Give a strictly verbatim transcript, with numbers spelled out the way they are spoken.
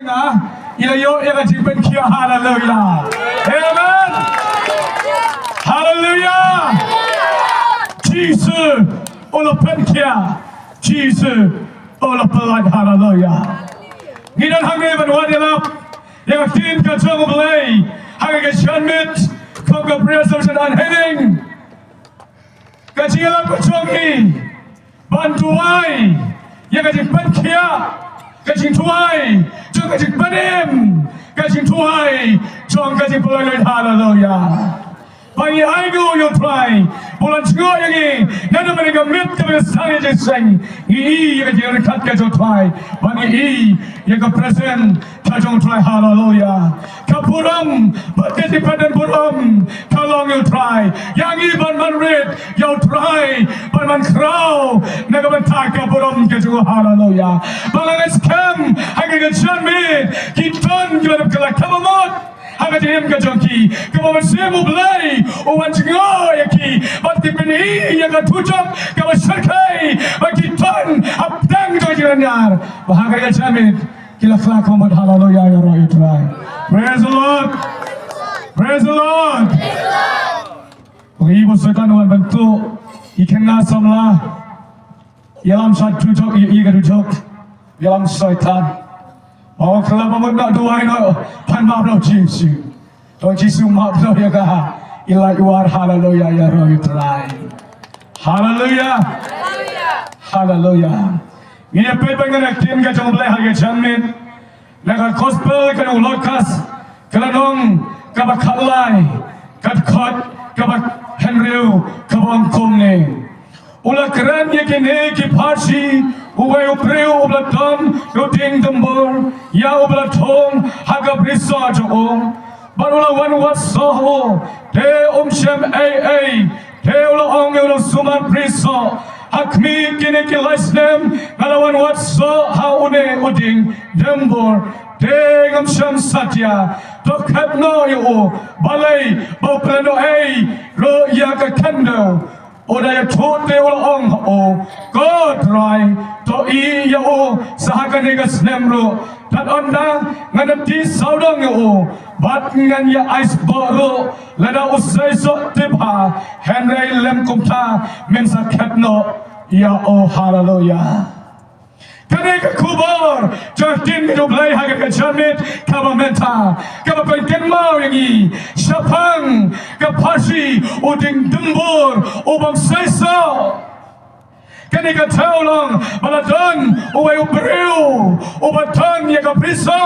Nga, ïa ïoh ïa ka jingpynkhia, haleluya. Amen. Haleluya. Jisu u la pynkhia. Jisu u la pynlait, haleluya. Ngi don hangne ban wad ïalap ïa ka ktien ka jong U Blei ha ka janmiet kum ka presentation an heading. Ka jingïalap ka jong ngi ban duwai ïa ka jingpynkhiah, ka jingduwai jong ka jingpynim, ka jingduwai jong ka jingpynlait, haleluya. Ba ngi ai nguh ïa U Trai ba u la jngoh ïa ngi naduh mynne ka miet kaba sdang ïa jingïaseng. Ngi i ïa ka jingryngkat ka jong U Trai, ba ngi i ïa ka presence ka jong U Trai, haleluya. Ka burom bad ka jingpyndonkam burom ka long ïa U Trai. Ïa ngi ban man rit ïa U Trai, ban man khraw na ka bynta ka burom ka jong u, haleluya. Ba nga ngeit skhem ha kane ka janmiet ki don kiba dep kylla kaba mut ha ka jingim ka jong ki, kaba u Mynsiem U Blei u wan jngoh ïa ki bad ki pyni ïa ka dujok kaba shyrkhei ba ki don hapdeng jong ka jinglynñiar. Ba ha kane ka janmiet ki la kylla kaba mut, haleluya, ïaroh ïa U Trai. Praise the Lord. Praise the Lord. Ngi ba Soitan u wan ban tuh ïa ki khynnah samla. Ïalam sha dujok, ïa, ïa ka dujok. Ïalam Soitan. Ba u kylla ba mut noh duwai noh, pan map noh Jisu. To Jisu map noh ïa ka. I lait war, haleluya, ïaroh ïa U Trai. Haleluya. Haleluya. Ngin ïa peit bad ka ktien ka jong U Blei ha ka janmiet na ka gospel ka jong u Lukas, ka lynnong kaba khatlai, ka dkhot kaba hynriew, kaba ong kumne. U la kren ïa kine ki pharshi, uwei u briew uba la don u dieng dumbur ïa uba la thung ha ka brisoh jong u. Bad u la wan wad soh ha u, te um shem ei ei. Te u la ong ïa u nongsumar brisoh, ha khmih kine ki lai snem nga la wan wad soh ha une u dieng dumbur, te ngam shym satia. To khet noh ïa u, balei ba u pynlehnohei ruh ïa ka khyndew. U da ïathuh te u la ong ha u, ko Trai, to ïeh ïa u sa ha kane ka snem ruh. Tad ynda ngan da tih sawdong ïa u bad ngan ïa ai sboh ruh lada u sei soh te bha, hynrei lym kumta, men sa khet noh ïa u. Haleluya. Kane ka khubor jong ka ktien ka jong U Blei ha ka janmiet kaba mynta kaba pynkynmaw ïa ngi shaphang ka pharshi u dieng dumbur u bym sei soh. Kane ka dei u long ba la don uwei u briew uba don ïa ka brisoh.